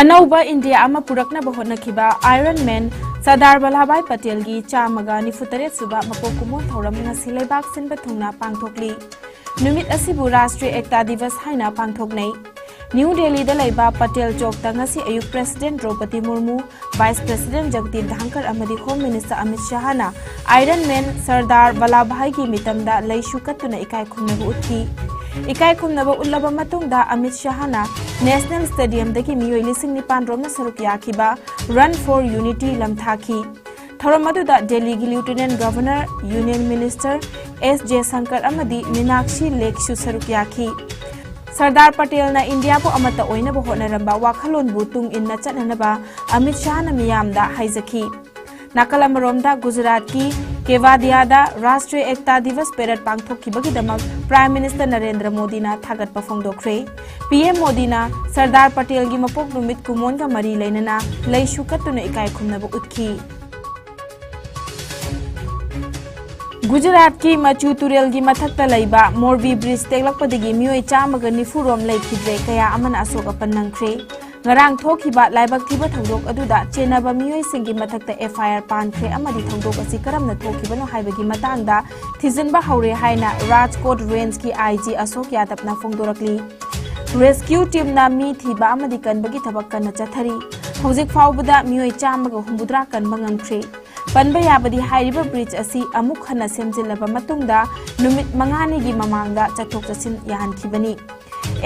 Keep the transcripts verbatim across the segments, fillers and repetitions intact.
ꯑꯅꯧꯕ ꯏꯟꯗꯤꯌꯥ ꯑꯃ ꯄꯨꯔꯛꯅꯕ ꯍꯣꯠꯅꯈꯤꯕ ꯑꯥꯏꯔꯟ ꯃꯦꯟ ꯁꯔꯗꯥꯔ ꯋꯜꯂꯥꯚꯚꯥꯏ ꯄꯇꯦꯜꯒꯤ ꯆꯥꯝꯃꯒ ꯅꯤꯐꯨ ꯇꯔꯦꯠ ꯁꯨꯕ ꯃꯄꯣꯛ ꯀꯨꯝꯑꯣꯟ ꯊꯧꯔꯝ ꯉꯁꯤ ꯂꯩꯕꯥꯛ ꯁꯤꯟꯕ ꯊꯨꯡꯅ ꯄꯥꯡꯊꯣꯛꯂꯤ꯫ ꯅꯨꯃꯤꯠ ꯑꯁꯤꯕꯨ ꯔꯥꯁꯇ꯭ꯔꯤꯌ ꯑꯦꯛꯇꯥ ꯗꯤꯕꯁ ꯍꯥꯏꯅ ꯄꯥꯡꯊꯣꯛꯅꯩ꯫ ꯅ꯭ꯌꯨ ꯗꯦꯜꯂꯤꯗ ꯂꯩꯕ ꯄꯇꯦꯜ ꯆꯧꯛꯇ ꯉꯁꯤ ꯑꯌꯨꯛ president Draupadi Murmu, vice president Jagdeep Dhankhar ꯑꯃꯗꯤ ꯍꯣꯝ ꯃꯤꯅꯤꯁꯇꯔ ꯑꯃꯤꯠ ꯁꯍꯥꯅ ꯑꯥꯏꯔꯟ ꯃꯦꯟ ꯁꯔꯗꯥꯔ ꯋꯜꯂꯥꯚꯚꯥꯏꯒꯤ ꯃꯤꯇꯝꯗ ꯂꯩꯁꯨ ꯀꯠꯇꯨꯅ ꯏꯀꯥꯏ ꯈꯨꯝꯅꯕ ꯎꯠꯈꯤ꯫ ꯏꯀꯥꯏ ꯈꯨꯝꯅꯕ ꯎꯠꯂꯕ ꯃꯇꯨꯡꯗ ꯑꯃꯤꯠ ꯁꯍꯥꯅ ꯅꯦꯁꯅꯦꯜ ꯁ꯭ꯇꯦꯗꯤꯌꯝꯗꯒꯤ ꯃꯤꯑꯣꯏ ꯂꯤꯁꯤꯡ ꯅꯤꯄꯥꯟ ꯔꯣꯝꯅ ꯁꯔꯨꯛ ꯌꯥꯈꯤꯕ Run for Unity ꯂꯝꯊꯥꯈꯤ꯫ ꯊꯧꯔꯝ ꯑꯗꯨꯗ ꯗꯦꯜꯂꯤꯒꯤ ꯂꯤꯎꯇꯤꯅꯦꯟꯠ ꯒꯚꯔꯅꯔ, ꯌꯨꯅꯤꯌꯟ ꯃꯤꯅꯤꯁꯇꯔ ꯑꯦꯁ ꯖꯌꯁꯪꯀꯔ ꯑꯃꯗꯤ ꯃꯤꯅꯥꯛꯁꯤ ꯂꯦꯈꯁꯨ ꯁꯔꯨꯛ ꯌꯥꯈꯤ꯫ ꯁꯔꯗꯥꯔ ꯄꯇꯦꯜꯅ ꯏꯟꯗꯤꯌꯥꯕꯨ ꯑꯃꯠꯇ ꯑꯣꯏꯅꯕ ꯍꯣꯠꯅꯔꯝꯕ ꯋꯥꯈꯜꯂꯣꯟꯕꯨ ꯇꯨꯡ ꯏꯟꯅ ꯆꯠꯅꯅꯕ ꯑꯃꯤꯠ ꯁꯍꯥꯅ ꯃꯤꯌꯥꯝꯗ ꯍꯥꯏꯖꯈꯤ꯫ ꯅꯥꯀꯜ ꯑꯃꯔꯣꯝꯗ ꯒꯨꯖꯔꯥꯠꯀꯤ ꯀꯦꯋꯥꯗꯤꯌꯥꯗ ꯔꯥꯁꯇ꯭ꯔꯤꯌ ꯑꯦꯛꯇꯥ ꯗꯤꯕꯁ ꯄꯦꯔꯦꯗ ꯄꯥꯡꯊꯣꯛꯈꯤꯕꯒꯤꯗꯃꯛ ꯄ꯭ꯔꯥꯏꯝ ꯃꯤꯅꯤꯁꯇꯔ ꯅꯔꯦꯟꯗ꯭ꯔ ꯃꯣꯗꯤꯅ ꯊꯥꯒꯠꯄ ꯐꯣꯡꯗꯣꯛꯈ꯭ꯔꯦ꯫ ꯄꯤ ꯑꯦꯝ ꯃꯣꯗꯤꯅ ꯁꯔꯗꯥꯔ ꯄꯇꯦꯜꯒꯤ ꯃꯄꯣꯛ ꯅꯨꯃꯤꯠ ꯀꯨꯝꯑꯣꯟꯒ ꯃꯔꯤ ꯂꯩꯅꯅ ꯂꯩꯁꯨ ꯀꯠꯇꯨꯅ ꯏꯀꯥꯏ ꯈꯨꯝꯅꯕ ꯎꯠꯈꯤ꯫ ꯒꯨꯖꯔꯥꯠꯀꯤ ꯃꯆꯨ ꯇꯨꯔꯦꯜꯒꯤ ꯃꯊꯛꯇ ꯂꯩꯕ ꯃꯣꯔꯕꯤ ꯕ꯭ꯔꯤꯖ ꯇꯦꯛꯂꯛꯄꯗꯒꯤ ꯃꯤꯑꯣꯏ ꯆꯥꯝꯃꯒ ꯅꯤꯐꯨ ꯔꯣꯝ ꯂꯩꯈꯤꯗ꯭ꯔꯦ, ꯀꯌꯥ ꯑꯃꯅ ꯑꯁꯣꯛ ꯑꯄꯟ ꯅꯪꯈ꯭ꯔꯦ꯫ ꯉꯔꯥꯡ ꯊꯣꯛꯈꯤꯕ ꯂꯥꯏꯕꯛ ꯊꯤꯕ ꯊꯧꯗꯣꯛ ꯑꯗꯨꯗ ꯆꯦꯟꯅꯕ ꯃꯤꯑꯣꯏꯁꯤꯡꯒꯤ ꯃꯊꯛꯇ ꯑꯦꯐ ꯑꯥꯏ ꯑꯥꯔ ꯄꯥꯟꯈ꯭ꯔꯦ ꯑꯃꯗꯤ ꯊꯧꯗꯣꯛ ꯑꯁꯤ ꯀꯔꯝꯅ ꯊꯣꯛꯈꯤꯕꯅꯣ ꯍꯥꯏꯕꯒꯤ ꯃꯇꯥꯡꯗ ꯊꯤꯖꯤꯟꯕ ꯍꯧꯔꯦ ꯍꯥꯏꯅ ꯔꯥꯖꯀꯣꯠ ꯔꯦꯟꯖꯀꯤ ꯑꯥꯏ ꯖꯤ ꯑꯁꯣꯛ ꯌꯥꯗꯕꯅ ꯐꯣꯡꯗꯣꯔꯛꯂꯤ꯫ ꯔꯦꯁꯀ꯭ꯌꯨ ꯇꯤꯝꯅ ꯃꯤ ꯊꯤꯕ ꯑꯃꯗꯤ ꯀꯟꯕꯒꯤ ꯊꯕꯛ ꯀꯟꯅ ꯆꯠꯊꯔꯤ꯫ ꯍꯧꯖꯤꯛ ꯐꯥꯎꯕꯗ ꯃꯤꯑꯣꯏ ꯆꯥꯝꯃꯒ ꯍꯨꯝꯐꯨꯇꯔꯥ ꯀꯟꯕ ꯉꯝꯈ꯭ꯔꯦ꯫ ꯄꯟꯕ ꯌꯥꯕꯗꯤ ꯍꯥꯏꯔꯤꯕ ꯕ꯭ꯔꯤꯖ ꯑꯁꯤ ꯑꯃꯨꯛ ꯍꯟꯅ ꯁꯦꯝꯖꯤꯜꯂꯕ ꯃꯇꯨꯡꯗ ꯅꯨꯃꯤꯠ ꯃꯉꯥꯅꯤꯒꯤ ꯃꯃꯥꯡꯗ ꯆꯠꯊꯣꯛ ꯆꯠꯁꯤꯟ ꯌꯥꯍꯟꯈꯤꯕꯅꯤ꯫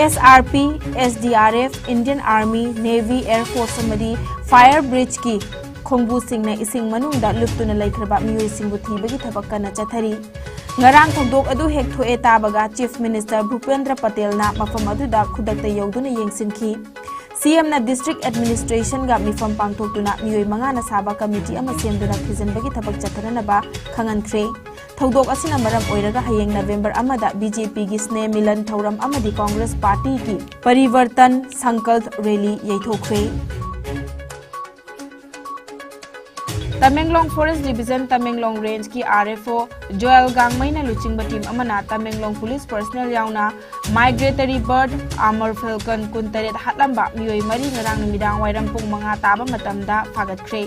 S R P, S D R F, Indian army, navy, air force ꯑꯃꯗꯤ ꯐꯥꯌꯔ ꯕ꯭ꯔꯤꯖꯀꯤ ꯈꯣꯡꯕꯨꯁꯤꯡꯅ ꯏꯁꯤꯡ ꯃꯅꯨꯡꯗ ꯂꯨꯞꯇꯨꯅ ꯂꯩꯈ꯭ꯔꯕ ꯃꯤꯑꯣꯏꯁꯤꯡꯕꯨ ꯊꯤꯕꯒꯤ ꯊꯕꯛ ꯀꯟꯅ ꯆꯠꯊꯔꯤ꯫ ꯉꯔꯥꯡ ꯊꯧꯗꯣꯛ ꯑꯗꯨ ꯍꯦꯛ ꯊꯣꯛꯑꯦ ꯇꯥꯕꯒ ꯆꯤꯐ ꯃꯤꯅꯤꯁꯇꯔ ꯚꯨꯄꯦꯟꯗ꯭ꯔ ꯄꯇꯦꯜꯅ ꯃꯐꯝ ꯑꯗꯨꯗ ꯈꯨꯗꯛꯇ ꯌꯧꯗꯨꯅ ꯌꯦꯡꯁꯤꯟꯈꯤ꯫ ꯁꯤ ꯑꯦꯝꯅ ꯗꯤꯁꯇ꯭ꯔꯤꯛ ꯑꯦꯗꯃꯤꯅꯤꯁꯇ꯭ꯔꯦꯁꯟꯒ ꯃꯤꯐꯝ ꯄꯥꯡꯊꯣꯛꯇꯨꯅ ꯃꯤꯑꯣꯏ ꯃꯉꯥꯅ ꯁꯥꯕ ꯀꯃꯤꯇꯤ ꯑꯃ ꯁꯦꯝꯗꯨꯅ ꯊꯤꯖꯤꯟꯕꯒꯤ ꯊꯕꯛ ꯆꯠꯊꯅꯅꯕ ꯈꯪꯍꯟꯈ꯭ꯔꯦ꯫ ꯊꯧꯗꯣꯛ ꯑꯁꯤꯅ ꯃꯔꯝ ꯑꯣꯏꯔꯒ ꯍꯌꯦꯡ ꯅꯕꯦꯝꯕꯔ ꯑꯃꯗ ꯕꯤ ꯖꯦ ꯄꯤꯒꯤ ꯁ꯭ꯅꯦꯍ ꯃꯤꯂꯟ ꯊꯧꯔꯝ ꯑꯃꯗꯤ ꯀꯣꯡꯒ꯭ꯔꯦꯁ ꯄꯥꯔꯇꯤꯒꯤ ꯄꯔꯤꯕꯔꯇꯟ ꯁꯪꯀꯜꯞ ꯔꯦꯂꯤ ꯌꯩꯊꯣꯛꯈ꯭ꯔꯦ꯫ Tamenglong Forest Division, Tamenglong Range ꯀꯤ R F O ꯖꯣꯌꯦꯜ ꯒꯥꯡꯃꯩꯅ ꯂꯨꯆꯤꯡꯕ team ꯑꯃꯅ ꯇꯃꯦꯡꯂꯣꯡ police personnel ꯌꯥꯎꯅ migratory bird Amur Falcon ꯀꯨꯟꯇꯔꯦꯠ ꯍꯥꯠꯂꯝꯕ ꯃꯤꯑꯣꯏ ꯃꯔꯤ ꯉꯔꯥꯡ ꯅꯨꯃꯤꯗꯥꯡ ꯋꯥꯏꯔꯝ ꯄꯨꯡ ꯃꯉꯥ ꯇꯥꯕ ꯃꯇꯝꯗ ꯐꯥꯒꯠꯈ꯭ꯔꯦ꯫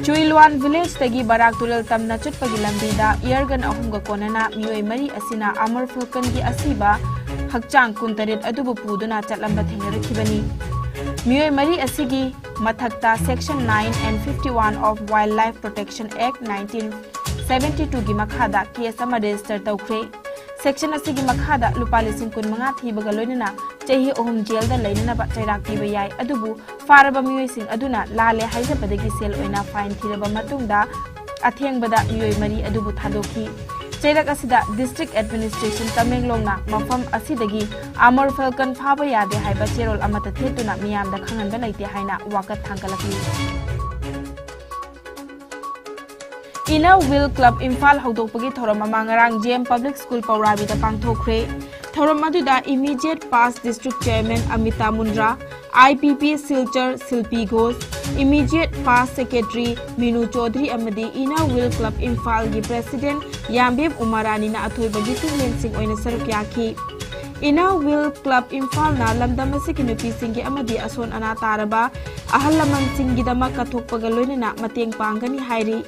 ꯆꯨꯏꯂꯨꯋꯥꯟ village ꯇꯒꯤ ꯕꯔꯥꯛ ꯇꯨꯔꯦꯜ ꯇꯝꯅ ꯆꯠꯄꯒꯤ ꯂꯝꯕꯤꯗ air gun ꯑꯍꯨꯝꯒ ꯀꯣꯟꯅꯅ ꯃꯤꯑꯣꯏ ꯃꯔꯤ ꯑꯁꯤꯅ Amur Falcon ꯒꯤ ꯑꯁꯤꯕ ꯍꯛꯆꯥꯡ ꯀꯨꯟꯇꯔꯦꯠ ꯑꯗꯨꯕꯨ ꯄꯨꯗꯨꯅ ꯆꯠꯂꯝꯕ ꯊꯦꯡꯅꯔꯛꯈꯤꯕꯅꯤ꯫ ꯃꯤꯑꯣꯏ ꯃꯔꯤ ꯑꯁꯤꯒꯤ ꯃꯊꯛꯇ Section nine and fifty-one of Wildlife Protection Act nineteen seventy-two ꯒꯤ ꯃꯈꯥꯗ case ꯑꯃ register ꯇꯧꯈ꯭ꯔꯦ꯫ Section ꯑꯁꯤꯒꯤ ꯃꯈꯥꯗ ꯂꯨꯄꯥ ꯂꯤꯁꯤꯡ ꯀꯨꯟꯃꯉꯥ ꯊꯤꯕꯒ ꯂꯣꯏꯅꯅ ꯆꯍꯤ ꯑꯍꯨꯝ jail ꯗ ꯂꯩꯅꯅꯕ ꯆꯩꯔꯥꯛ ꯄꯤꯕ ꯌꯥꯏ, ꯑꯗꯨꯕꯨ ꯐꯥꯔꯕ ꯃꯤꯑꯣꯏꯁꯤꯡ ꯑꯗꯨꯅ ꯂꯥꯜꯂꯦ ꯍꯥꯏꯖꯕꯗꯒꯤ ꯁꯦꯜ ꯑꯣꯏꯅ fine ꯊꯤꯔꯕ ꯃꯇꯨꯡꯗ ꯑꯊꯦꯡꯕꯗ ꯃꯤꯑꯣꯏ ꯃꯔꯤ ꯑꯗꯨꯕꯨ ꯊꯥꯗꯣꯛꯈꯤ꯫ ꯆꯩꯔꯛ ꯑꯁꯤꯗ District Administration ꯇꯃꯦꯡꯂꯣꯡꯅ ꯃꯐꯝ ꯑꯁꯤꯗꯒꯤ Amur Falcon ꯐꯥꯕ ꯌꯥꯗꯦ ꯍꯥꯏꯕ ꯆꯦꯔꯣꯜ ꯑꯃꯠꯇ ꯊꯦꯠꯇꯨꯅ ꯃꯤꯌꯥꯝꯗ ꯈꯪꯍꯟꯕ ꯂꯩꯇꯦ ꯍꯥꯏꯅ ꯋꯥꯀꯠ ꯊꯥꯡꯒꯠꯂꯛꯂꯤ꯫ Inner Wheel Club ꯏꯝꯐꯥꯜ ꯍꯧꯗꯣꯛꯄꯒꯤ ꯊꯧꯔꯝ ꯑꯃ ꯉꯔꯥꯡ J M Public School ꯄꯧꯔꯥꯕꯤꯗ ꯄꯥꯡꯊꯣꯛꯈ꯭ꯔꯦ꯫ ꯊꯧꯔꯝ ꯑꯗꯨꯗ immediate past district chairman Amita ꯃꯨꯟꯗ꯭ꯔꯥ, I P P Silchar ꯁꯤꯜꯄꯤ Ghosh, immediate past secretary ꯃꯤꯅꯨ Chaudhuri ꯑꯃꯗꯤ Inner Wheel Club ꯏꯝꯐꯥꯜꯒꯤ president ꯌꯥꯝꯕꯦꯝ ꯎꯃꯥꯔꯥꯅꯤꯅ ꯑꯊꯣꯏꯕꯒꯤ ꯃꯤꯊꯨꯡꯂꯦꯟꯁꯤꯡ ꯑꯣꯏꯅ ꯁꯔꯨꯛ ꯌꯥꯈꯤ꯫ Inner Wheel Club ꯏꯝꯐꯥꯜꯅ ꯂꯝꯗꯝ ꯑꯁꯤꯒꯤ ꯅꯨꯄꯤꯁꯤꯡꯒꯤ ꯑꯃꯗꯤ ꯑꯁꯣꯟ ꯑꯅꯥ ꯇꯥꯔꯕ ꯑꯍꯜ ꯂꯃꯟꯁꯤꯡꯒꯤꯗꯃꯛ ꯀꯠꯊꯣꯛꯄꯒ ꯂꯣꯏꯅꯅ ꯃꯇꯦꯡ ꯄꯥꯡꯒꯅꯤ ꯍꯥꯏꯔꯤ꯫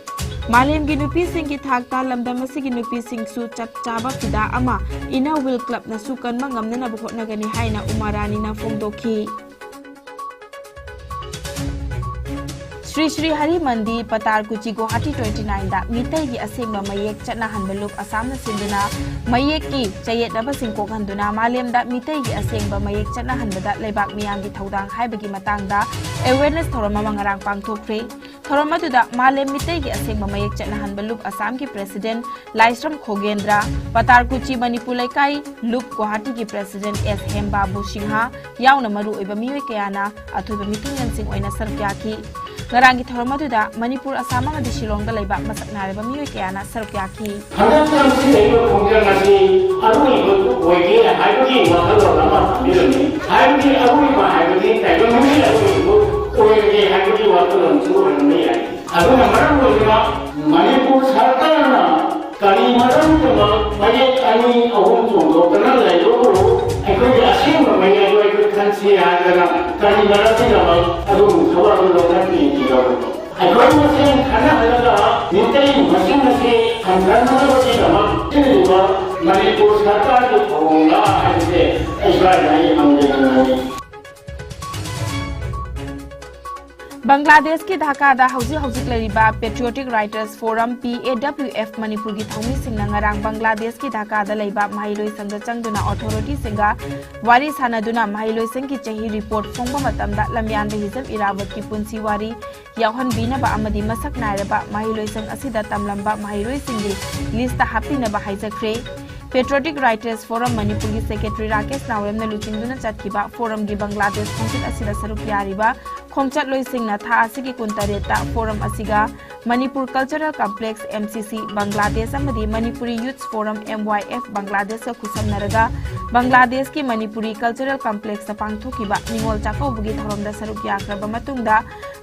ꯃꯥꯂꯦꯝꯒꯤ ꯅꯨꯄꯤꯁꯤꯡꯒꯤ ꯊꯥꯛꯇ ꯂꯝꯗꯝ ꯑꯁꯤꯒꯤ ꯅꯨꯄꯤꯁꯤꯡꯁꯨ ꯆꯞ ꯆꯥꯕ ꯐꯤꯗꯥ ꯑꯃ Inner Wheel Club ꯅꯁꯨ ꯀꯟꯕ ꯉꯝꯅꯅꯕ ꯍꯣꯠꯅꯒꯅꯤ ꯍꯥꯏꯅ ꯎꯃꯥꯔꯥꯅꯤꯅ ꯐꯣꯡꯗꯣꯛꯈꯤ꯫ ꯁ꯭ꯔꯤ ꯁ꯭ꯔꯤ ꯍꯔꯤ ꯃꯟꯗꯤꯔ, ꯄꯇꯥꯔꯀꯨꯆꯤ, ꯒꯨꯋꯥꯍꯥꯇꯤ twenty nine ꯗ ꯃꯤꯇꯩꯒꯤ ꯑꯁꯦꯡꯕ ꯃꯌꯦꯛ ꯆꯠꯅꯍꯟꯕ ꯂꯨꯞ ꯑꯁꯥꯝꯅ ꯁꯤꯟꯗꯨꯅ ꯃꯌꯦꯛꯀꯤ ꯆꯌꯦꯠꯅꯕꯁꯤꯡ ꯀꯣꯛꯍꯟꯗꯨꯅ ꯃꯥꯂꯦꯝꯗ ꯃꯤꯇꯩꯒꯤ ꯑꯁꯦꯡꯕ ꯃꯌꯦꯛ ꯆꯠꯅꯍꯟꯕꯗ ꯂꯩꯕꯥꯛ ꯃꯤꯌꯥꯝꯒꯤ ꯊꯧꯗꯥꯡ ꯍꯥꯏꯕꯒꯤ ꯃꯇꯥꯡꯗ awareness ꯊꯧꯔꯝ ꯑꯃ ꯉꯔꯥꯡ ꯄꯥꯡꯊꯣꯛꯈ꯭ꯔꯦ꯫ ꯊꯧꯔꯝ ꯑꯗꯨꯗ ꯃꯥꯂꯦꯝ ꯃꯤꯇꯩꯒꯤ ꯑꯁꯦꯡꯕ ꯃꯌꯦꯛ ꯆꯠꯅꯍꯟꯕ ꯂꯨꯞ ꯑꯁꯥꯝꯒꯤ president ꯂꯥꯏꯁ꯭ꯔꯝ ꯈꯣꯒꯦꯟꯗ꯭ꯔ, ꯄꯇꯥꯔꯀꯨꯆꯤ ꯃꯅꯤꯄꯨꯔ ꯂꯩꯀꯥꯏ ꯂꯨꯞ ꯒꯨꯋꯥꯍꯥꯇꯤꯒꯤ president S ꯍꯦꯝꯕꯥꯕꯨ ꯁꯤꯡꯍ ꯌꯥꯎꯅ ꯃꯔꯨꯑꯣꯏꯕ ꯃꯤꯑꯣꯏ ꯀꯌꯥꯅ ꯑꯊꯣꯏꯕ ꯃꯤꯊꯨꯡꯂꯦꯟꯁꯤꯡ ꯑꯣꯏꯅ ꯁꯔꯨꯛ ꯌꯥꯈꯤ꯫ ꯉꯔꯥꯡꯒꯤ ꯊꯧꯔꯝ ꯑꯗꯨꯗ ꯃꯅꯤꯄꯨꯔ, ꯑꯁꯥꯝ ꯑꯃꯗꯤ ꯁꯤꯂꯣꯡꯗ ꯂꯩꯕ ꯃꯁꯛ ꯅꯥꯏꯔꯕ ꯃꯤꯑꯣꯏ ꯀꯌꯥꯅ ꯁꯔꯨꯛ ꯌꯥꯈꯤ꯫ ꯍꯟꯗꯛ ꯇꯝꯁꯤꯜꯂꯛꯏꯕ ꯈꯣꯡꯖꯪ ꯑꯁꯤ ꯑꯔꯣꯏꯕ ꯑꯣꯏꯒꯦ ꯍꯥꯏꯕꯒꯤ ꯋꯥꯈꯜꯂꯣꯟ ꯑꯃ ꯊꯝꯕꯤꯔꯝꯃꯤ꯫ ꯍꯥꯏꯕꯗꯤ ꯑꯔꯣꯏꯕ ꯍꯥꯏꯕꯗꯤ ꯇꯥꯏꯕꯪꯒꯤ ꯑꯔꯣꯏꯕꯗꯨ ꯑꯣꯏꯔꯒꯦ ꯍꯥꯏꯕꯒꯤ ꯋꯥꯈꯜꯂꯣꯟꯁꯨ ꯑꯣꯏꯔꯝꯕ ꯌꯥꯏ꯫ ꯁꯤ ꯍꯥꯏꯗꯅ ꯀꯔꯤ ꯃꯔꯝꯒꯤꯗꯃꯛ ꯑꯗꯨꯒꯨꯝꯕ ꯊꯕꯛ ꯑꯗꯨ ꯂꯧꯈꯠꯄꯤꯔꯤꯕꯅꯣ? ꯑꯩꯈꯣꯏ ꯃꯁꯦꯟ ꯈꯟꯅꯍꯜꯂꯒ ꯃꯤꯇꯩ ꯃꯁꯤꯡ ꯑꯁꯤ ꯍꯟꯊꯅꯕꯒꯤꯗꯃꯛ ꯁꯤꯜꯂꯤꯕ ꯃꯅꯤꯄꯨꯔ ꯁꯔꯀꯥꯔꯒꯤ ꯊꯧꯑꯣꯡꯂ ꯍꯥꯏꯕꯁꯦ ꯑꯩ ꯁ꯭ꯋꯥꯏꯗ ꯑꯩ ꯍꯪꯖꯅꯤꯡꯕꯅꯤ꯫ ꯕꯪꯒ꯭ꯂꯥꯗꯦꯁꯀꯤ ꯙꯥꯀꯥꯗ ꯍꯧꯖꯤꯛ ꯍꯧꯖꯤꯛ ꯂꯩꯔꯤꯕ Patriotic Writers Forum, P A W F, ꯃꯅꯤꯄꯨꯔꯒꯤ ꯊꯧꯃꯤꯁꯤꯡꯅ ꯉꯔꯥꯡ ꯕꯪꯒ꯭ꯂꯥꯗꯦꯁꯀꯤ ꯙꯥꯀꯥꯗ ꯂꯩꯕ ꯃꯍꯩꯔꯣꯏꯁꯪꯗ ꯆꯪꯗꯨꯅ ꯑꯣꯊꯣꯔꯤꯇꯤꯁꯤꯡꯒ ꯋꯥꯔꯤ ꯁꯥꯅꯗꯨꯅ ꯃꯍꯩꯂꯣꯏꯁꯪꯒꯤ ꯆꯍꯤ ꯔꯤꯄꯣꯔꯠ ꯐꯣꯡꯕ ꯃꯇꯝꯗ ꯂꯝꯌꯥꯟꯕ ꯍꯤꯖꯝ ꯏꯔꯥꯕꯣꯠꯀꯤ ꯄꯨꯟꯁꯤ ꯋꯥꯔꯤ ꯌꯥꯎꯍꯟꯕꯤꯅꯕ ꯑꯃꯗꯤ ꯃꯁꯛ ꯅꯥꯏꯔꯕ ꯃꯍꯩꯂꯣꯏꯁꯪ ꯑꯁꯤꯗ ꯇꯝꯂꯝꯕ ꯃꯍꯩꯔꯣꯏꯁꯤꯡꯒꯤ ꯂꯤꯁꯇ ꯍꯥꯞꯄꯤꯅꯕ ꯍꯥꯏꯖꯈ꯭ꯔꯦ꯫ Patriotic Writers Forum ꯃꯅꯤꯄꯨꯔꯒꯤ ꯁꯦꯀ꯭ꯔꯦꯇꯔꯤ ꯔꯥꯀꯦꯁ ꯅꯥꯎꯔꯦꯝꯅ ꯂꯨꯆꯤꯡꯗꯨꯅ ꯆꯠꯈꯤꯕ ꯐꯣꯔꯝꯒꯤ ꯕꯪꯒ꯭ꯂꯥꯗꯦꯁ ꯈꯣꯡꯆꯠ ꯑꯁꯤꯗ ꯁꯔꯨꯛ ꯌꯥꯔꯤꯕ ꯈꯣꯡꯆꯠꯂꯣꯏꯁꯤꯡꯅ ꯊꯥ ꯑꯁꯤꯒꯤ ꯀꯨꯟꯇꯔꯦꯠꯇ ꯐꯣꯔꯝ ꯑꯁꯤꯒ Manipur Cultural Complex, M C C, Bangladesh ꯑꯃꯗꯤ Manipuri Youth Forum, M Y F, ꯕꯪꯒ꯭ꯂꯥꯗꯦꯁꯀ ꯈꯨꯠꯁꯝꯅꯔꯒ ꯕꯪꯒ꯭ꯂꯥꯗꯦꯁꯀꯤ ꯃꯅꯤꯄꯨꯔꯤ Cultural Complexꯇ ꯄꯥꯡꯊꯣꯛꯈꯤꯕ ꯅꯤꯉꯣꯜ ꯆꯥꯛꯀꯧꯕꯒꯤ ꯊꯧꯔꯝꯗ ꯁꯔꯨꯛ ꯌꯥꯈ꯭ꯔꯕ ꯃꯇꯨꯡꯗ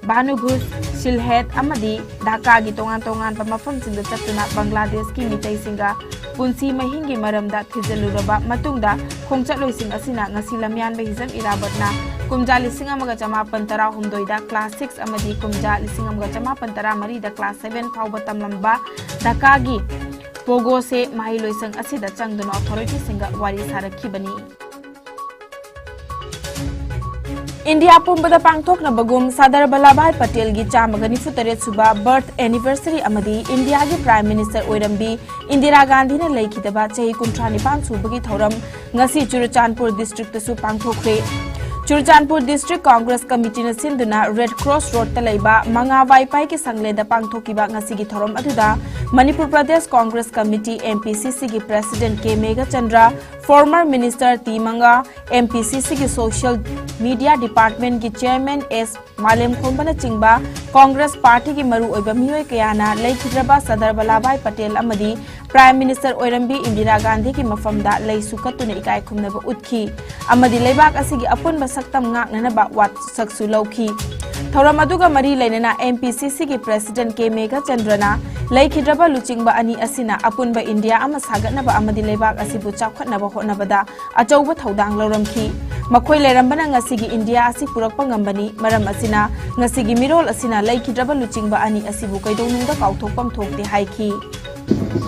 ꯚꯥꯅꯨꯒꯨꯁ, ꯁꯤꯜꯍꯦꯠ ꯑꯃꯗꯤ ꯙꯥꯀꯥꯒꯤ ꯇꯣꯉꯥꯟ ꯇꯣꯉꯥꯟꯕ ꯃꯐꯝꯁꯤꯡꯗ ꯆꯠꯇꯨꯅ ꯕꯪꯒ꯭ꯂꯥꯗꯦꯁꯀꯤ ꯃꯤꯇꯩꯁꯤꯡꯒ ꯄꯨꯟꯁꯤ ꯃꯍꯤꯡꯒꯤ ꯃꯔꯝꯗ ꯊꯤꯖꯤꯜꯂꯨꯔꯕ ꯃꯇꯨꯡꯗ ꯈꯣꯡꯆꯠꯂꯣꯏꯁꯤꯡ ꯑꯁꯤꯅ ꯉꯁꯤ ꯂꯝꯌꯥꯟꯕ ꯍꯤꯖꯝ ꯏꯔꯥꯕꯠꯅ ꯀꯨꯝꯖꯥ ꯂꯤꯁꯤꯡ ꯑꯃꯒ ꯆꯃꯥꯄꯟ ꯇꯔꯥꯍꯨꯝꯗꯣꯏꯗ class six ꯑꯃꯗꯤ ꯀꯨꯝꯖꯥ ꯂꯤꯁꯤꯡ ꯑꯃꯒ ꯆꯃꯥꯄꯟ ꯇꯔꯥꯃꯔꯤꯗ class seven ꯐꯥꯎꯕ ꯇꯝꯂꯝꯕ ꯙꯥꯀꯥꯒꯤ ꯄꯣꯒꯣꯁꯦ ꯃꯍꯩꯂꯣꯏꯁꯪ ꯑꯁꯤꯗ ꯆꯪꯗꯨꯅ ꯑꯣꯊꯣꯔꯤꯇꯤꯁꯤꯡꯒ ꯋꯥꯔꯤ ꯁꯥꯔꯛꯈꯤꯕꯅꯤ꯫ ꯏꯟꯗꯤꯌꯥ ꯄꯨꯝꯕꯗ ꯄꯥꯡꯊꯣꯛꯅꯕꯒꯨꯝ ꯁꯔꯗꯥꯔ ꯚꯜꯂꯚꯚꯥꯏ ꯄꯇꯦꯜꯒꯤ ꯆꯥꯝꯃꯒ ꯅꯤꯐꯨ ꯇꯔꯦꯠ ꯁꯨꯕ birth anniversary ꯑꯃꯗꯤ ꯏꯟꯗꯤꯌꯥꯒꯤ Prime Minister ꯑꯣꯏꯔꯝꯕꯤ ꯏꯟꯗꯤꯔꯥ ꯒꯥꯟꯙꯤꯅ ꯂꯩꯈꯤꯗꯕ ꯆꯍꯤ ꯀꯨꯟꯊ꯭ꯔꯥ ꯅꯤꯄꯥꯟ ꯁꯨꯕꯒꯤ ꯊꯧꯔꯝ ꯉꯁꯤ ꯆꯨꯔꯆꯥꯟꯄꯨꯔ districtꯇꯁꯨ ꯄꯥꯡꯊꯣꯛꯈ꯭ꯔꯦ꯫ ꯆꯨꯔꯆꯥꯟꯄꯨꯔ District Congress Committeeꯅ ꯁꯤꯟꯗꯨꯅ Red Cross Roadꯇ ꯂꯩꯕ ꯃꯉꯥ ꯋꯥꯏ ꯄꯥꯏꯒꯤ ꯁꯪꯂꯦꯟꯗ ꯄꯥꯡꯊꯣꯛꯈꯤꯕ ꯉꯁꯤꯒꯤ ꯊꯧꯔꯝ ꯑꯗꯨꯗ Manipur Pradesh Congress committee, M P C Cꯒꯤ President K Meghachandra, former Minister T Manga, M P C Cꯒꯤ Social Media Departmentꯀꯤ Chairman S ꯃꯥꯂꯦꯝꯈꯣꯝꯕꯅꯆꯤꯡꯕ ꯀꯣꯡꯒ꯭ꯔꯦꯁ ꯄꯥꯔꯇꯤꯒꯤ ꯃꯔꯨꯑꯣꯏꯕ ꯃꯤꯑꯣꯏ ꯀꯌꯥꯅ ꯂꯩꯈꯤꯗ꯭ꯔꯕ ꯁꯔꯗꯥꯔ ꯚꯜꯂꯚꯚꯥꯏ ꯄꯇꯦꯜ ꯑꯃꯗꯤ Prime Minister ꯑꯣꯏꯔꯝꯕꯤ ꯏꯟꯗꯤꯔꯥ ꯒꯥꯟꯙꯤꯒꯤ ꯃꯐꯝꯗ ꯂꯩꯁꯨ ꯀꯠꯇꯨꯅ ꯏꯀꯥꯏ ꯈꯨꯝꯅꯕ ꯎꯠꯈꯤ ꯑꯃꯗꯤ ꯂꯩꯕꯥꯛ ꯑꯁꯤꯒꯤ ꯑꯄꯨꯟꯕ ꯁꯛꯇꯝ ꯉꯥꯛꯅꯅꯕ ꯋꯥꯁꯛꯁꯨ ꯂꯧꯈꯤ꯫ ꯊꯧꯔꯝ ꯑꯗꯨꯒ ꯃꯔꯤ ꯂꯩꯅꯅ M P C Cꯒꯤ President K ꯃꯦꯘꯆꯟꯗ꯭ꯔꯅ ꯂꯩꯈꯤꯗ꯭ꯔꯕ ꯂꯨꯆꯤꯡꯕ ꯑꯅꯤ ꯑꯁꯤꯅ ꯑꯄꯨꯟꯕ ꯏꯟꯗꯤꯌꯥ ꯑꯃ ꯁꯥꯒꯠꯅꯕ ꯑꯃꯗꯤ ꯂꯩꯕꯥꯛ ꯑꯁꯤꯕꯨ ꯆꯥꯎꯈꯠꯅꯕ ꯍꯣꯠꯅꯕꯗ ꯑꯆꯧꯕ ꯊꯧꯗꯥꯡ ꯂꯧꯔꯝꯈꯤ꯫ ꯃꯈꯣꯏ ꯂꯩꯔꯝꯕꯅ ꯉꯁꯤꯒꯤ ꯏꯟꯗꯤꯌꯥ ꯑꯁꯤ ꯄꯨꯔꯛꯄ ꯉꯝꯕꯅꯤ꯫ ꯃꯔꯝ ꯑꯁꯤꯅ ꯉꯁꯤꯒꯤ ꯃꯤꯔꯣꯜ ꯑꯁꯤꯅ ꯂꯩꯈꯤꯗ꯭ꯔꯕ ꯂꯨꯆꯤꯡꯕ ꯑꯅꯤ ꯑꯁꯤꯕꯨ ꯀꯩꯗꯧꯅꯨꯡꯗ ꯀꯥꯎꯊꯣꯛꯐꯝ ꯊꯣꯛꯇꯦ ꯍꯥꯏꯈꯤ꯫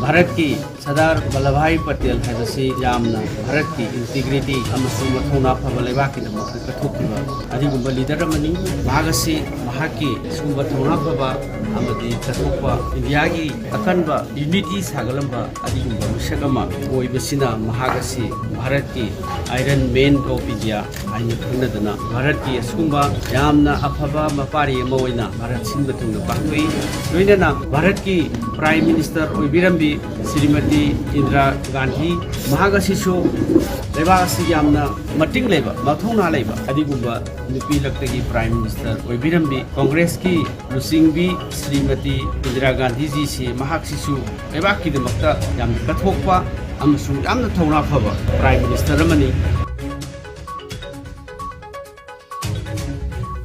ꯚꯥꯔꯠꯀꯤ ꯁꯔꯗꯥꯔ ꯚꯜꯂꯚꯚꯥꯏ ꯄꯇꯦꯜ ꯍꯥꯏꯕꯁꯤ ꯌꯥꯝꯅ ꯚꯥꯔꯠꯀꯤ ꯏꯟꯇꯤꯒ꯭ꯔꯤꯇꯤ ꯑꯃꯁꯨꯡ ꯃꯊꯧꯅꯥ ꯐꯕ ꯂꯩꯕꯥꯛꯀꯤꯗꯃꯛꯇ ꯀꯠꯊꯣꯛꯈꯤꯕ ꯑꯗꯨꯒꯨꯝꯕ ꯂꯤꯗꯔ ꯑꯃꯅꯤ꯫ ꯃꯍꯥꯛ ꯑꯁꯤ ꯃꯍꯥꯛꯀꯤ ꯁꯤꯒꯨꯝꯕ ꯊꯧꯅꯥ ꯐꯕ ꯑꯃꯗꯤ ꯀꯠꯊꯣꯛꯄ ꯏꯟꯗꯤꯌꯥꯒꯤ ꯑꯀꯟꯕ ꯌꯨꯅꯤꯇꯤ ꯁꯥꯒꯠꯂꯝꯕ ꯑꯗꯨꯒꯨꯝꯕ ꯃꯤꯁꯛ ꯑꯃ ꯑꯣꯏꯕꯁꯤꯅ ꯃꯍꯥꯛ ꯑꯁꯤ ꯚꯥꯔꯠꯀꯤ Iron Man of India ꯍꯥꯏꯅ ꯈꯪꯅꯗꯨꯅ ꯚꯥꯔꯠꯀꯤ ꯑꯁꯤꯒꯨꯝꯕ ꯌꯥꯝꯅ ꯑꯐꯕ ꯃꯄꯥꯔꯤ ꯑꯃ ꯑꯣꯏꯅ ꯚꯥꯔꯠ ꯁꯤꯟꯕ ꯊꯨꯡꯅ ꯄꯥꯡꯊꯣꯛꯏ꯫ ꯂꯣꯏꯅꯅ ꯚꯥꯔꯠꯀꯤ Prime Minister ꯑꯣꯏꯕꯤꯔꯝꯕꯤ ꯁ꯭ꯔꯤꯃꯇꯤ ꯏꯟꯗꯤꯔꯥ ꯒꯥꯟꯙꯤ, ꯃꯍꯥꯛ ꯑꯁꯤꯁꯨ ꯂꯩꯕꯥꯛ ꯑꯁꯤ ꯌꯥꯝꯅ ꯃꯇꯤꯡ ꯂꯩꯕ, ꯃꯊꯧꯅꯥ ꯂꯩꯕ ꯑꯗꯨꯒꯨꯝꯕ ꯅꯨꯄꯤ ꯂꯛꯇꯒꯤ Prime Minister ꯑꯣꯏꯕꯤꯔꯝꯕꯤ ꯀꯣꯡꯒ꯭ꯔꯦꯁꯀꯤ ꯂꯨꯆꯤꯡꯕꯤ ꯁ꯭ꯔꯤꯃꯇꯤ ꯏꯟꯗꯤꯔꯥ ꯒꯥꯟꯙꯤꯖꯤꯁꯤ, ꯃꯍꯥꯛꯁꯤꯁꯨ ꯂꯩꯕꯥꯛꯀꯤꯗꯃꯛꯇ ꯌꯥꯝꯅ ꯀꯠꯊꯣꯛꯄ ꯑꯃꯁꯨꯡ ꯌꯥꯝꯅ ꯊꯧꯅꯥ ꯐꯕ Prime Minister ꯑꯃꯅꯤ꯫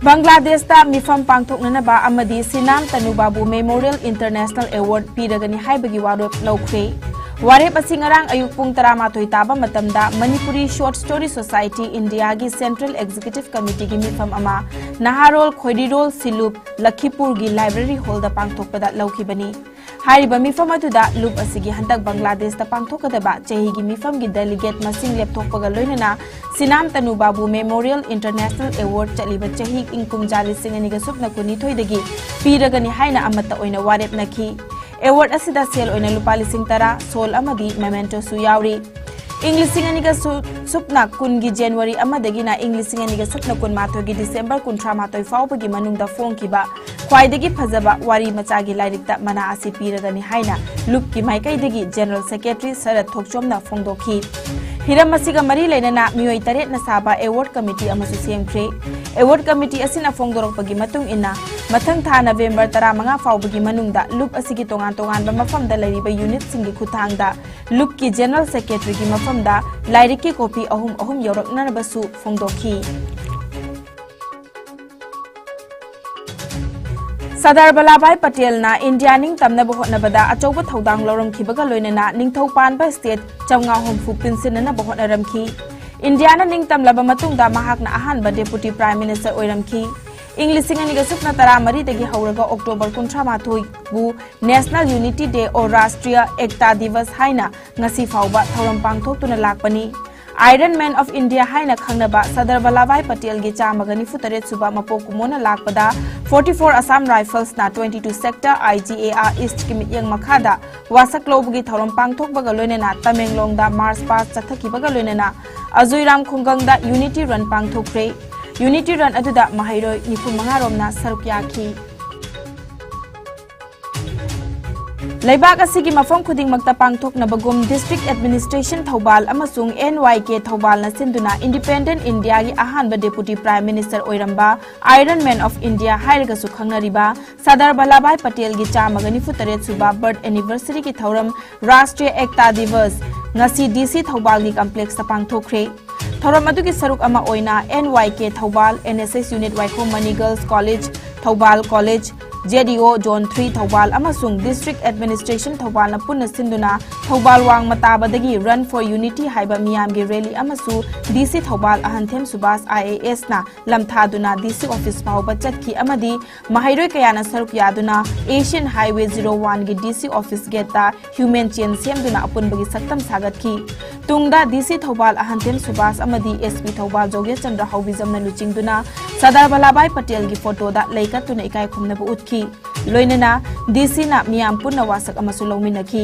ꯕꯪꯒ꯭ꯂꯥꯗꯦꯁꯇ ꯃꯤꯐꯝ ꯄꯥꯡꯊꯣꯛꯅꯅꯕ ꯑꯃꯗꯤ ꯁꯤꯅꯥꯝ ꯇꯅꯨ ꯕꯥꯕꯨ Memorial International Award ꯄꯤꯔꯒꯅꯤ ꯍꯥꯏꯕꯒꯤ ꯋꯥꯔꯦꯞ ꯂꯧꯈ꯭ꯔꯦ꯫ ꯋꯥꯔꯦꯞ ꯑꯁꯤ ꯉꯔꯥꯡ ꯑꯌꯨꯛ ꯄꯨꯡ ꯇꯔꯥꯃꯥꯊꯣꯏ ꯇꯥꯕ ꯃꯇꯝꯗ ꯃꯅꯤꯄꯨꯔꯤ Short Story Society ꯏꯟꯗꯤꯌꯥꯒꯤ Central Executive Committeeꯒꯤ ꯃꯤꯐꯝ ꯑꯃ ꯅꯍꯥꯔꯣꯜ ꯈꯣꯏꯔꯤꯔꯣꯜ ꯁꯤꯂꯨꯞ ꯂꯈꯤꯄꯨꯔꯒꯤ Library Hallꯗ ꯄꯥꯡꯊꯣꯛꯄꯗ ꯂꯧꯈꯤꯕꯅꯤ꯫ ꯍꯥꯏꯔꯤꯕ ꯃꯤꯐꯝ ꯑꯗꯨꯗ ꯂꯨꯞ ꯑꯁꯤꯒꯤ ꯍꯟꯗꯛ ꯕꯪꯒ꯭ꯂꯥꯗꯦꯁꯇ ꯄꯥꯡꯊꯣꯛꯀꯗꯕ ꯆꯍꯤꯒꯤ ꯃꯤꯐꯝꯒꯤ delegate ꯃꯁꯤꯡ ꯂꯦꯞꯊꯣꯛꯄꯒ ꯂꯣꯏꯅꯅ ꯁꯤꯅꯥꯝ ꯇꯅꯨ ꯕꯥꯕꯨ Memorial International Award ꯆꯠꯂꯤꯕ ꯆꯍꯤ ꯏꯪ ꯀꯨꯝꯖꯥ ꯂꯤꯁꯤꯡ ꯑꯅꯤꯒ ꯁꯨꯞꯅ ꯀꯨꯟꯅꯤꯊꯣꯏꯗꯒꯤ ꯄꯤꯔꯒꯅꯤ ꯍꯥꯏꯅ ꯑꯃꯠꯇ ꯑꯣꯏꯅ ꯋꯥꯔꯦꯞꯅꯈꯤ꯫ Award ꯑꯁꯤꯗ ꯁꯦꯜ ꯑꯣꯏꯅ ꯂꯨꯄꯥ ꯂꯤꯁꯤꯡ ꯇꯔꯥ, ꯁꯣꯜ ꯑꯃꯗꯤ mementoꯁꯨ ꯌꯥꯎꯔꯤ꯫ ꯏꯪ ꯂꯤꯁꯤꯡ ꯑꯅꯤꯒ ꯁꯨꯞꯅ ꯀꯨꯟꯒꯤ January ꯑꯃꯗꯒꯤꯅ ꯏꯪ ꯂꯤꯁꯤꯡ ꯑꯅꯤꯒ ꯁꯨꯞꯅ ꯀꯨꯟꯃꯥꯊꯣꯏꯒꯤ December ꯀꯨꯟꯊ꯭ꯔꯥ ꯃꯥꯊꯣꯏ ꯐꯥꯎꯕꯒꯤ ꯃꯅꯨꯡꯗ ꯐꯣꯡꯈꯤꯕ ꯈ꯭ꯋꯥꯏꯗꯒꯤ ꯐꯖꯕ ꯋꯥꯔꯤ ꯃꯆꯥꯒꯤ ꯂꯥꯏꯔꯤꯛꯇ ꯃꯅꯥ ꯑꯁꯤ ꯄꯤꯔꯒꯅꯤ ꯍꯥꯏꯅ ꯂꯨꯞꯀꯤ ꯃꯥꯏꯀꯩꯗꯒꯤ General Secretary ꯁꯔꯠ ꯊꯣꯛꯆꯣꯝꯅ ꯐꯣꯡꯗꯣꯛꯈꯤ꯫ ꯍꯤꯔꯝ ꯑꯁꯤꯒ ꯃꯔꯤ ꯂꯩꯅꯅ ꯃꯤꯑꯣꯏ ꯇꯔꯦꯠꯅ ꯁꯥꯕ Award Committee ꯑꯃꯁꯨ ꯁꯦꯝꯈ꯭ꯔꯦ꯫ Award Committee ꯑꯁꯤꯅ ꯐꯣꯡꯗꯣꯔꯛꯄꯒꯤ ꯃꯇꯨꯡ ꯏꯟꯅ, ꯃꯊꯪ ꯊꯥ November ꯇꯔꯥꯃꯉꯥ ꯐꯥꯎꯕꯒꯤ ꯃꯅꯨꯡꯗ ꯂꯨꯞ ꯑꯁꯤꯒꯤ ꯇꯣꯉꯥꯟ ꯇꯣꯉꯥꯟꯕ ꯃꯐꯝꯗ ꯂꯩꯔꯤꯕ unitꯁꯤꯡꯒꯤ ꯈꯨꯠꯊꯥꯡꯗ ꯂꯨꯞꯀꯤ General Secretaryꯒꯤ ꯃꯐꯝꯗ ꯂꯥꯏꯔꯤꯛꯀꯤ copy ꯑꯍꯨꯝ ꯑꯍꯨꯝ ꯌꯧꯔꯛꯅꯅꯕꯁꯨ ꯐꯣꯡꯗꯣꯛꯈꯤ꯫ ꯁꯔꯗꯥꯔ ꯚꯜꯂꯥꯚꯥꯏ ꯄꯇꯦꯜꯅ ꯏꯟꯗꯤꯌꯥ ꯅꯤꯡꯇꯝꯅꯕ ꯍꯣꯠꯅꯕꯗ ꯑꯆꯧꯕ ꯊꯧꯗꯥꯡ ꯂꯧꯔꯝꯈꯤꯕꯒ ꯂꯣꯏꯅꯅ ꯅꯤꯡꯊꯧ ꯄꯥꯟꯕ state ꯆꯥꯝꯃꯉꯥ ꯍꯨꯝꯐꯨ ꯄꯨꯟꯁꯤꯟꯅꯅꯕ ꯍꯣꯠꯅꯔꯝꯈꯤ꯫ ꯏꯟꯗꯤꯌꯥꯅ ꯅꯤꯡꯇꯝꯂꯕ ꯃꯇꯨꯡꯗ ꯃꯍꯥꯛꯅ ꯑꯍꯥꯟꯕ Deputy Prime Minister ꯑꯣꯏꯔꯝꯈꯤ꯫ ꯏꯪ ꯂꯤꯁꯤꯡ ꯑꯅꯤꯒ ꯁꯨꯞꯅ ꯇꯔꯥꯃꯔꯤꯗꯒꯤ ꯍꯧꯔꯒ October ꯀꯨꯟꯊ꯭ꯔꯥ ꯃꯥꯊꯣꯏꯕꯨ National Unity Day or Rashtriya Ekta Diwas ꯍꯥꯏꯅ ꯉꯁꯤ ꯐꯥꯎꯕ ꯊꯧꯔꯝ ꯄꯥꯡꯊꯣꯛꯇꯨꯅ ꯂꯥꯛꯄꯅꯤ꯫ Iron Man of India ꯍꯥꯏꯅ ꯈꯪꯅꯕ ꯁꯔꯗꯥꯔ ꯚꯜꯂꯚꯚꯥꯏ ꯄꯇꯦꯜꯒꯤ ꯆꯥꯝꯃꯒ ꯅꯤꯐꯨ ꯇꯔꯦꯠ ꯁꯨꯕ ꯃꯄꯣꯛ ꯀꯨꯝꯑꯣꯟꯅ ꯂꯥꯛꯄꯗ forty-four Assam Riflesꯅ twenty-two Sector I G A R Eastꯀꯤ ꯃꯤꯠꯌꯦꯡ ꯃꯈꯥꯗ ꯋꯥꯁꯛ ꯂꯧꯕꯒꯤ ꯊꯧꯔꯝ ꯄꯥꯡꯊꯣꯛꯄꯒ ꯂꯣꯏꯅꯅ ꯇꯃꯦꯡꯂꯣꯡꯗ March Past ꯆꯠꯊꯈꯤꯕꯒ ꯂꯣꯏꯅꯅ ꯑꯖꯨꯏꯔꯥꯝ ꯈꯨꯡꯒꯪꯗ Unity Run ꯄꯥꯡꯊꯣꯛꯈ꯭ꯔꯦ꯫ Unity Run ꯑꯗꯨꯗ ꯃꯍꯩꯔꯣꯏ ꯅꯤꯐꯨ ꯃꯉꯥ ꯔꯣꯝꯅ ꯁꯔꯨꯛ ꯌꯥꯈꯤ꯫ ꯂꯩꯕꯥꯛ ꯑꯁꯤꯒꯤ ꯃꯐꯝ ꯈꯨꯗꯤꯡꯃꯛꯇ ꯄꯥꯡꯊꯣꯛꯅꯕꯒꯨꯝ District Administration ꯊꯧꯕꯥꯜ ꯑꯃꯁꯨꯡ N Y K ꯊꯧꯕꯥꯜꯅ ꯁꯤꯟꯗꯨꯅ Independent Indiaꯒꯤ ꯑꯍꯥꯟꯕ Deputy Prime Minister ꯑꯣꯏꯔꯝꯕ Iron Man of India ꯍꯥꯏꯔꯒꯁꯨ ꯈꯪꯅꯔꯤꯕ ꯁꯔꯗꯥꯔ ꯚꯜꯂꯚꯚꯥꯏ ꯄꯇꯦꯜꯒꯤ ꯆꯥꯝꯃꯒ ꯅꯤꯐꯨ ꯇꯔꯦꯠ ꯁꯨꯕ Birth Anniversaryꯒꯤ ꯊꯧꯔꯝ Rashtriya Ekta Diwas ꯉꯁꯤ D C ꯊꯧꯕꯥꯜꯒꯤ complexꯇ ꯄꯥꯡꯊꯣꯛꯈ꯭ꯔꯦ꯫ ꯊꯧꯔꯝ ꯑꯗꯨꯒꯤ ꯁꯔꯨꯛ ꯑꯃ ꯑꯣꯏꯅ N Y K Thoubal, N S S Unit Waikhom Mani Girls College, Thoubal College, J D O Zone three Thoubal ꯑꯃꯁꯨꯡ District Administration ꯊꯧꯕꯥꯜꯅ ꯄꯨꯟꯅ ꯁꯤꯟꯗꯨꯅ ꯊꯧꯕꯥꯜ ꯋꯥꯡꯃ ꯇꯥꯕꯗꯒꯤ Run for Unity ꯍꯥꯏꯕ ꯃꯤꯌꯥꯝꯒꯤ rally ꯑꯃꯁꯨ D C Thoubal ꯑꯍꯟꯊꯦꯝ Subhas I A Sꯅ ꯂꯝꯊꯥꯗꯨꯅ D C office ꯐꯥꯎꯕ ꯆꯠꯈꯤ ꯑꯃꯗꯤ ꯃꯍꯩꯔꯣꯏ ꯀꯌꯥꯅ ꯁꯔꯨꯛ ꯌꯥꯗꯨꯅ Asian Highway zero oneꯒꯤ D C office gateꯇ human chain ꯁꯦꯝꯗꯨꯅ ꯑꯄꯨꯟꯕꯒꯤ ꯁꯛꯇꯝ ꯁꯥꯒꯠꯈꯤ꯫ ꯇꯨꯡꯗ D C ꯊꯧꯕꯥꯜ ꯑꯍꯟꯊꯦꯝ ꯁꯨꯕꯥꯁ ꯑꯃꯗꯤ S P ꯊꯧꯕꯥꯜ ꯖꯣꯒꯦꯁ ꯆꯟꯗ꯭ꯔ ꯍꯥꯎꯕꯤꯖꯝꯅ ꯂꯨꯆꯤꯡꯗꯨꯅ ꯁꯔꯗꯥꯔ ꯚꯜꯂꯚꯚꯥꯏ ꯄꯇꯦꯜꯒꯤ photoꯗ ꯂꯩ ꯀꯠꯇꯨꯅ ꯏꯀꯥꯏ ꯈꯨꯝꯅꯕ ꯎꯠꯈꯤ꯫ ꯂꯣꯏꯅꯅ D Cꯅ ꯃꯤꯌꯥꯝ ꯄꯨꯟꯅ ꯋꯥꯁꯛ ꯑꯃꯁꯨ ꯂꯧꯃꯤꯟꯅꯈꯤ꯫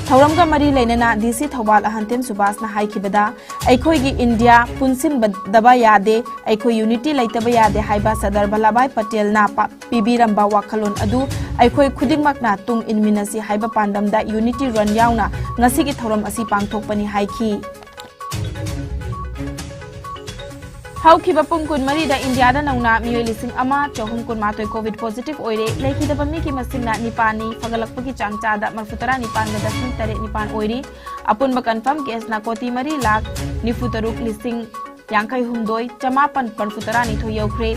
ꯊꯧꯔꯝꯒ ꯃꯔꯤ ꯂꯩꯅꯅ D C ꯊꯧꯕꯥꯜ ꯑꯍꯟꯊꯦꯝ ꯁꯨꯕꯥꯁꯅ ꯍꯥꯏꯈꯤꯕꯗ, "ꯑꯩꯈꯣꯏꯒꯤ ꯏꯟꯗꯤꯌꯥ ꯄꯨꯟꯁꯤꯟꯕꯗꯕ ꯌꯥꯗꯦ, ꯑꯩꯈꯣꯏ unity ꯂꯩꯇꯕ ꯌꯥꯗꯦ" ꯍꯥꯏꯕ ꯁꯔꯗꯥꯔ ꯚꯜꯂꯚꯚꯥꯏ ꯄꯇꯦꯜꯅ ꯄ-, ꯄꯤꯕꯤꯔꯝꯕ ꯋꯥꯈꯜꯂꯣꯟ ꯑꯗꯨ ꯑꯩꯈꯣꯏ ꯈꯨꯗꯤꯡꯃꯛꯅ ꯇꯨꯡ ꯏꯟꯃꯤꯟꯅꯁꯤ ꯍꯥꯏꯕ ꯄꯥꯟꯗꯝꯗ Unity Run ꯌꯥꯎꯅ ꯉꯁꯤꯒꯤ ꯊꯧꯔꯝ ꯑꯁꯤ ꯄꯥꯡꯊꯣꯛꯄꯅꯤ ꯍꯥꯏꯈꯤ꯫ ꯍꯧꯈꯤꯕ ꯄꯨꯡ ꯀꯨꯟꯃꯔꯤꯗ ꯏꯟꯗꯤꯌꯥꯗ ꯅꯧꯅ ꯃꯤꯑꯣꯏ ꯂꯤꯁꯤꯡ ꯑꯃ ꯆꯍꯨꯝ ꯀꯨꯟꯃꯥꯊꯣꯏ COVID positive ꯑꯣꯏꯔꯦ꯫ ꯂꯩꯈꯤꯗꯕ ꯃꯤꯒꯤ ꯃꯁꯤꯡꯅ ꯅꯤꯄꯥꯟꯅꯤ, ꯐꯒꯠꯂꯛꯄꯒꯤ ꯆꯥꯡ ꯆꯥꯗ ꯃꯔꯤꯐꯨ ꯇꯔꯥ ꯅꯤꯄꯥꯟꯒ ꯗꯁꯃꯤꯛ ꯇꯔꯦꯠ ꯅꯤꯄꯥꯟ ꯑꯣꯏꯔꯤ꯫ ꯑꯄꯨꯟꯕ confirm caseꯅ ꯀꯣꯇꯤ ꯃꯔꯤ ꯂꯥꯈ ꯅꯤꯐꯨ ꯇꯔꯨꯛ ꯂꯤꯁꯤꯡ ꯌꯥꯡꯈꯩ ꯍꯨꯝꯗꯣꯏ ꯆꯃꯥꯄꯟ ꯃꯔꯤꯐꯨ ꯇꯔꯥ ꯅꯤꯊꯣꯏ ꯌꯧꯈ꯭ꯔꯦ꯫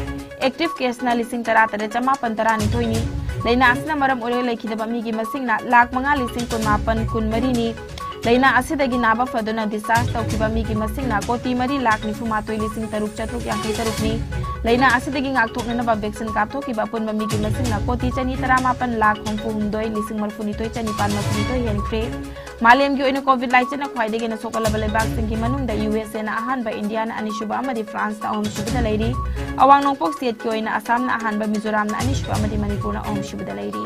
Active caseꯅ ꯂꯤꯁꯤꯡ ꯇꯔꯥ ꯇꯔꯦꯠ ꯆꯃꯥꯄꯟ ꯇꯔꯥ ꯅꯤꯊꯣꯏꯅꯤ꯫ ꯂꯥꯏꯅꯥ ꯑꯁꯤꯅ ꯃꯔꯝ ꯑꯣꯏꯔꯒ ꯂꯩꯈꯤꯗꯕ ꯃꯤꯒꯤ ꯃꯁꯤꯡꯅ ꯂꯥꯈ ꯃꯉꯥ ꯂꯤꯁꯤꯡ ꯀꯨꯟꯃꯥꯄꯟ ꯀꯨꯟꯃꯔꯤꯅꯤ꯫ ꯂꯥꯏꯅꯥ ꯑꯁꯤꯗꯒꯤ ꯅꯥꯕ ꯐꯗꯨꯅ discharge ꯇꯧꯈꯤꯕ ꯃꯤꯒꯤ ꯃꯁꯤꯡꯅ ꯀꯣꯇꯤ ꯃꯔꯤ ꯂꯥꯈ ꯅꯤꯐꯨ ꯃꯥꯊꯣꯏ ꯂꯤꯁꯤꯡ ꯇꯔꯨꯛ ꯆꯥꯇ꯭ꯔꯨꯛ ꯌꯥꯡꯈꯩ ꯇꯔꯨꯛꯅꯤ꯫ ꯂꯥꯏꯅꯥ ꯑꯁꯤꯗꯒꯤ ꯉꯥꯛꯊꯣꯛꯅꯅꯕ vaccine ꯀꯥꯞꯊꯣꯛꯈꯤꯕ ꯑꯄꯨꯟꯕ ꯃꯤꯒꯤ ꯃꯁꯤꯡꯅ ꯀꯣꯇꯤ ꯆꯅꯤ ꯇꯔꯥꯃꯥꯄꯟ ꯂꯥꯈ ꯍꯨꯝꯐꯨ ꯍꯨꯝꯗꯣꯏ ꯂꯤꯁꯤꯡ ꯃꯔꯤꯐꯨꯅꯤꯊꯣꯏ ꯆꯅꯤꯄꯥꯟ ꯃꯔꯤꯐꯨꯅꯤꯊꯣꯏ ꯍꯦꯟꯈ꯭ꯔꯦ꯫ ꯃꯥꯂꯦꯝꯒꯤ ꯑꯣꯏꯅ COVID ꯂꯥꯏꯆꯠꯅ ꯈ꯭ꯋꯥꯏꯗꯒꯤ ꯍꯦꯟꯅ ꯁꯣꯛꯍꯜꯂꯕ ꯂꯩꯕꯥꯛꯁꯤꯡꯒꯤ ꯃꯅꯨꯡꯗ USA ꯅ ꯑꯍꯥꯟꯕ, India ꯅ ꯑꯅꯤꯁꯨꯕ ꯑꯃꯗꯤ France ꯅ ꯑꯍꯨꯝꯁꯨꯕꯗ ꯂꯩꯔꯤ꯫ ꯑꯋꯥꯡ ꯅꯣꯡꯄꯣꯛ state ꯀꯤ ꯑꯣꯏꯅ ꯑꯁꯥꯝꯅ ꯑꯍꯥꯟꯕ, ꯃꯤꯖꯣꯔꯥꯝꯅ ꯑꯅꯤꯁꯨꯕ ꯑꯃꯗꯤ ꯃꯅꯤꯄꯨꯔꯅ ꯑꯍꯨꯝꯁꯨꯕꯗ ꯂꯩꯔꯤ꯫